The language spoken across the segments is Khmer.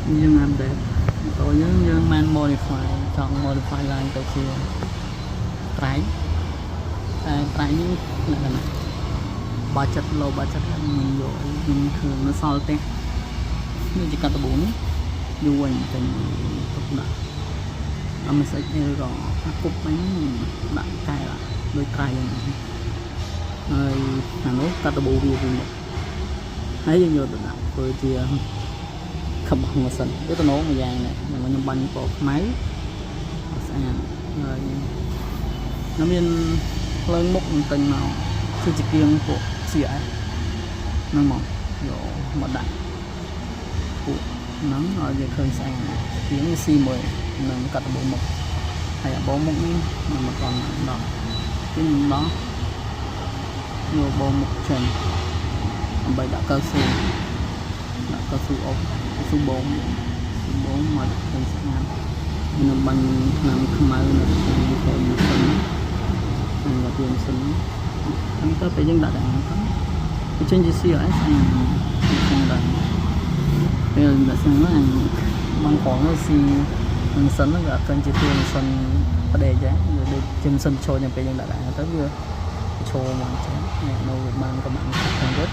យើង update ម៉ូតូយើងយើងបាន modify ចង់ modify ឡើងទៅជាត្រៃតែត្រៃនេះលក្ខណៈ budget low budget ខ្ញុំយកអីខ្ញុំធ្វើនៅសល់ផ្ទះនេះជាកាត់ដបូនយូរហើយទិញទុកដាក់ MSX ឬក៏អាគប់អីដាក់កែដូចត្រៃហ្នឹងហើយអានោះកាត់ដបូវាពីមុខហើយយើងយកទៅដាក់ធ្វើជាខំម៉ាស៊ីនវាតំណងមួយយ៉ាងដែរខ្ញុំបាញ់ពណ៌ខ្មៅស្អាតហើយខ្ញុំមានភ្លើងមុខខ្ញុំទិញមកគឺជាគៀងពួក CRS ហ្នឹងមកយកមកដាក់ពួកហ្នឹងឲ្យវាឃើញស្អាតគៀងវាស៊ីមួយនឹងកាត់ដបូមុខហើយអាបោមុខនេះខ្ញុំមិនទាន់ដល់គឺខ្ញុំដល់យកបោមុខចេញដើម្បីដាក់កៅស៊ូដាក់កៅស៊ូអុកកៅស៊ូបងស៊ូបងមកឃើញស្អាតខ្ញុំបាញ់ថ្នាំខ្មៅនៅក្នុងក្រោយម៉ាស៊ីនហើយមកទៀតម៉ាស៊ីនហ្នឹងទៅពេលយើងដាក់តែអាទៅវាចេញជា CRS អាខាងដែរពេលដាក់ស្អាតហ្នឹងបងក្រងទៅស៊ីម៉ាស៊ីនហ្នឹងវាអត់ឃើញជាតួម៉ាស៊ីនផ្ដេកទេវាដូចជាម៉ាស៊ីនឈរយ៉ាងពេលយើងដាក់តែទៅវាឈរមកអញ្ចឹងអ្នកនៅបានក៏បានខាងទៀត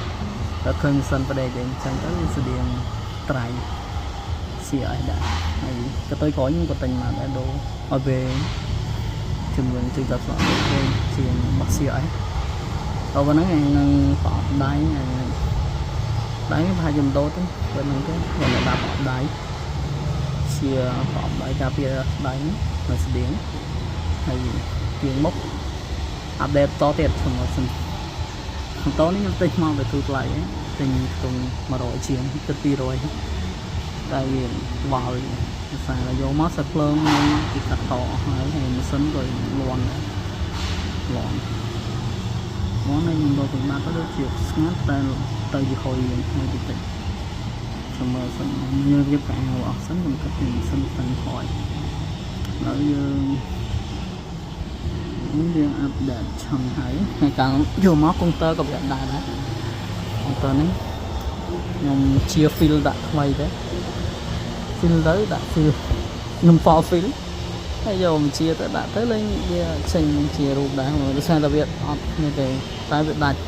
ដល់ឃើញម៉ាស៊ីនផ្ដេកទេអញ្ចឹងទៅវាស្តៀងត្រៃ CRS ដែរហើយក៏ទៅក្រោយខ្ញុំក៏ទិញមកដែរដូរឲ្យវាជំនួយជួយដល់ស្លាកវិញជាងរបស់ CRS ដល់ប៉ុណ្ណឹងឯងនឹងប្រអប់ដៃឯងដៃប្រហែលជាមិនដូរទេប៉ុណ្ណឹងទេគាត់ដាក់ប្រអប់ដៃជាប្រអប់ដៃការពារដៃហ្នឹងនៅស្តៀងហើយជាងមុខ update តទៀតសម្រាប់សិនម៉ូតូនេះខ្ញុំទិញមកទៅទូថ្លៃទិញខ្ទង់100ជាងគិត200តែវាវល់ភាសាយកមកសាភ្លើងនឹងគេកាត់តអស់ហើយហើយម៉ាស៊ីនក៏លន់ដែរលន់លន់ហើយខ្ញុំយកទៅបាត់ទៅដូចជាស្ងាត់តែទៅជាហុយវិញហើយតិចតិចចាំមើលសិនយើងរៀបកៅអស់សិនខ្ញុំគិតពីម៉ាស៊ីនតាំងក្រោយហើយយើងនេះយើង update ឆឹងហើយហើយកាលយកមកកុងទ័រក៏វាអត់ដែរដែរកុងទ័រនេះខ្ញុំជា fill ដាក់ថ្មីទេ fill ទៅដាក់ fill ខ្ញុំ fall fill ហើយយកមកជាទៅដាក់ទៅលេងវាចេញជារូបដែរដោយសារតែវាអត់នេះទេតែវាដាច់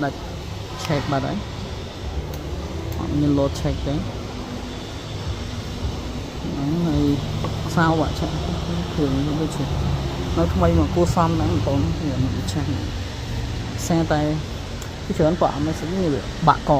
ដាច់ check បាត់ហើយអត់មាន load check ទេហ្នឹងហើយសោអាឆាក់គ្រឿងដូចជានៅថ្មីមកគួសមដែរបងប្អូនវាមិនឆាក់សារតែពីច្រើនប្រអប់មិនសិននេះវាបាក់ក